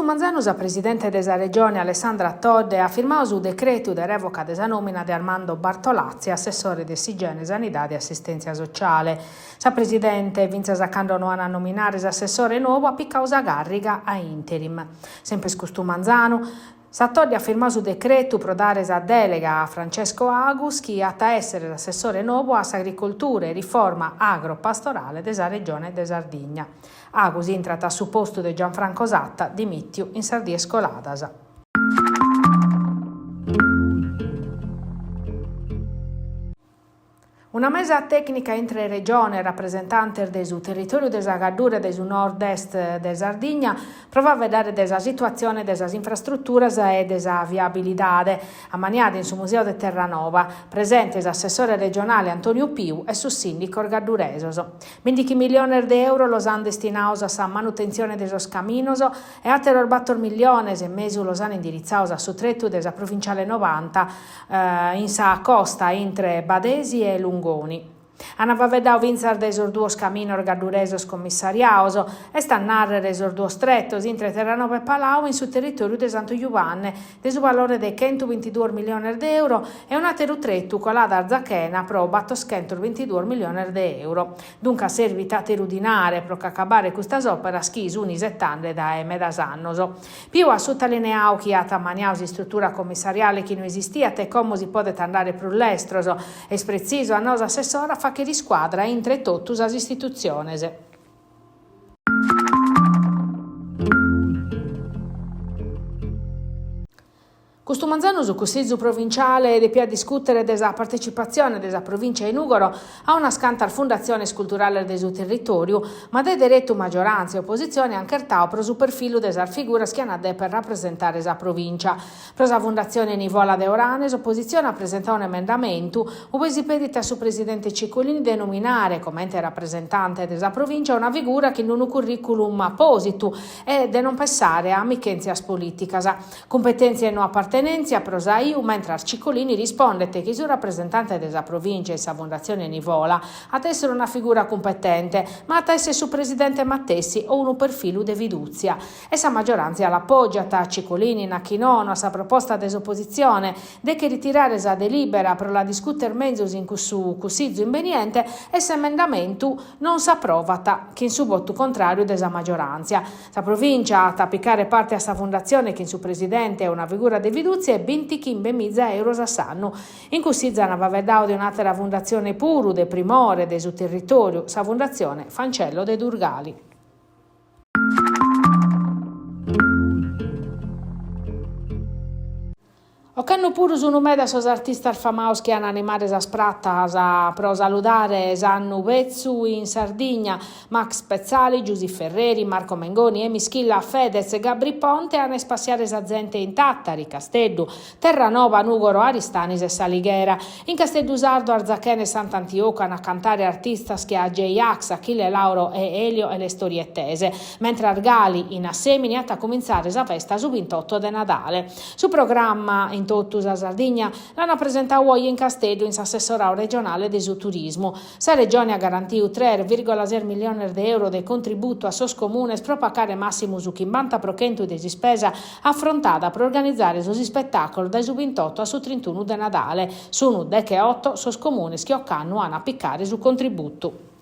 manzanu sa presidente de sa Regione Alessandra Todde at firmadu su decretu de rèvoca de sa nòmina de Armando Bartolazzi a assessore de s'Igiene, Sanidade e Assistèntzia Sociale. Sa presidente, fintzas a cando no an a nominare s'assessore nou, at picadu sa càrriga a interim. Semper custu manzanu, Sa Todde at firmadu su decretu pro dare sa dèlega a Francesco Agus chi at a èssere s'assessore nou a s'agricoltura e riforma agro-pastorale de sa Regione de Sardigna. Agus intrat a su postu de Gianfranco Satta, dimìtiu in sas dies coladas. Una mesa tècnica intre Regione e rapresentantes de su territòriu de sa Gaddura e de su nord-est de Sardigna pro faeddare de sa situatzione de sas infrastruturas e de sa viabilidade, ammaniada in su Museu de Terranova, presentes s'assessore regionale Antonio Piu e sos sìndicos gadduresos. Bìndighi milliones de euros los ant destinados a sa manutentzione de sos caminos e àteros bator milliones e mesu los ant indiritzados a su tretu de sa Provinciale novanta, in sa costa intre Badesi e Lungoni. An faeddadu fintzas de sos duos caminos gadduresos commissariados, est a nàrrere sos duos tretos intre Terranova e Palau in su territòriu de Santu Jubanne, de su valore de chentu bintiduos milliones de euro, e un'àteru tretu colada Arzachena pro battoschentos bintiduos milliones de euro. Duncas serbit àteru dinare pro ch'acabare custas òperas chi sun isetande dae medas annos. Piu at sutalineadu chi at ammaniadu s'istrutura commissariale chi no esistiat e como si podet andare prus lestros. Est pretzisu, at nadu s'assessora, a fàghere iscuadra intre totu sas istitutziones. Custu manzanu su Cussizu Provinciale depiat discùtere de sa partecipatzione de sa Provìncia 'e Nùgoro a unas cantas fundatziones culturales de su territòriu, ma de deretu magioràntzia e opositzione ant chertadu pro su perfilu de sas figuras chi ant a dèpere rapresentare sa Provìncia. Pro sa Fundatzione Nivola de Orane s'opositzione at presentadu un'emendamentu ue si pedit a su presidente Cicolini de nominare comente rapresentante de sa Provìncia una figura chin unu curriculum apòsitu e de non pessare a amichèntzias polìticas. Cumpetèntzia e no apartenèntzia pro sa IU, mentras Cicolini rispondet chi su rapresentante de sa Provìncia in sa Fundatzione Nivola at èssere una figura cumpetente, ma at a èssere su presidente matessi o unu perfilu de fidùtzia. E sa magioràntzia l'apògiat, Cicolini nat chi nono a sa proposta de s'opositzione de che ritirare sa delìbera pro la discùtere menzus in cussu Cussizu imbeniente e s'emendamentu non s'aprovat chin su votu contràriu de sa magioràntzia. Sa Provìncia at a picare parte a sa fundatzione chin su presidente e una figura de fidùtzia e bintichimbe miza euros a s'annu. In Cussizu an faeddadu de un'àtera fundatzione puru de primore de su territòriu, sa Fundatzione Fancello de Durgali. Ocannu puru sunu meda sos artistas famados chi an a animare sas pratas pro saludare s'annu betzu in Sardigna, Max Pezzali, Giusy Ferreri, Marco Mengoni, Emis Killa, Fedez, Gabry Ponte an a ispassiare sa zente in Tàtari, Casteddu, Terranova, Nùgoro, Aristanis e S'Alighera. In Casteddu Sardu, Arzachena e Sant'Antiocu an a cantare artistas che a J-Ax, Achille Lauro e Elio e le Storie Tese, mentras Ghali in Assèmini at a cumintzare sa festa su bintotto de Nadale. Su programma in totu sa Sardigna l'ant presentadu oje in Casteddu in s'assessoradu regionale de su turismu. Sa Regione at garantidu tres vìrgola ses milliones de euro de contributu a sos comunes pro pacare màssimu su chimbanta pro chentu de s'ispesa afrontada pro organizare sos ispetàculos dae su bintotto a su trintunu de Nadale. Sunu decheoto sos comunes chi ocannu an a picare su contributu.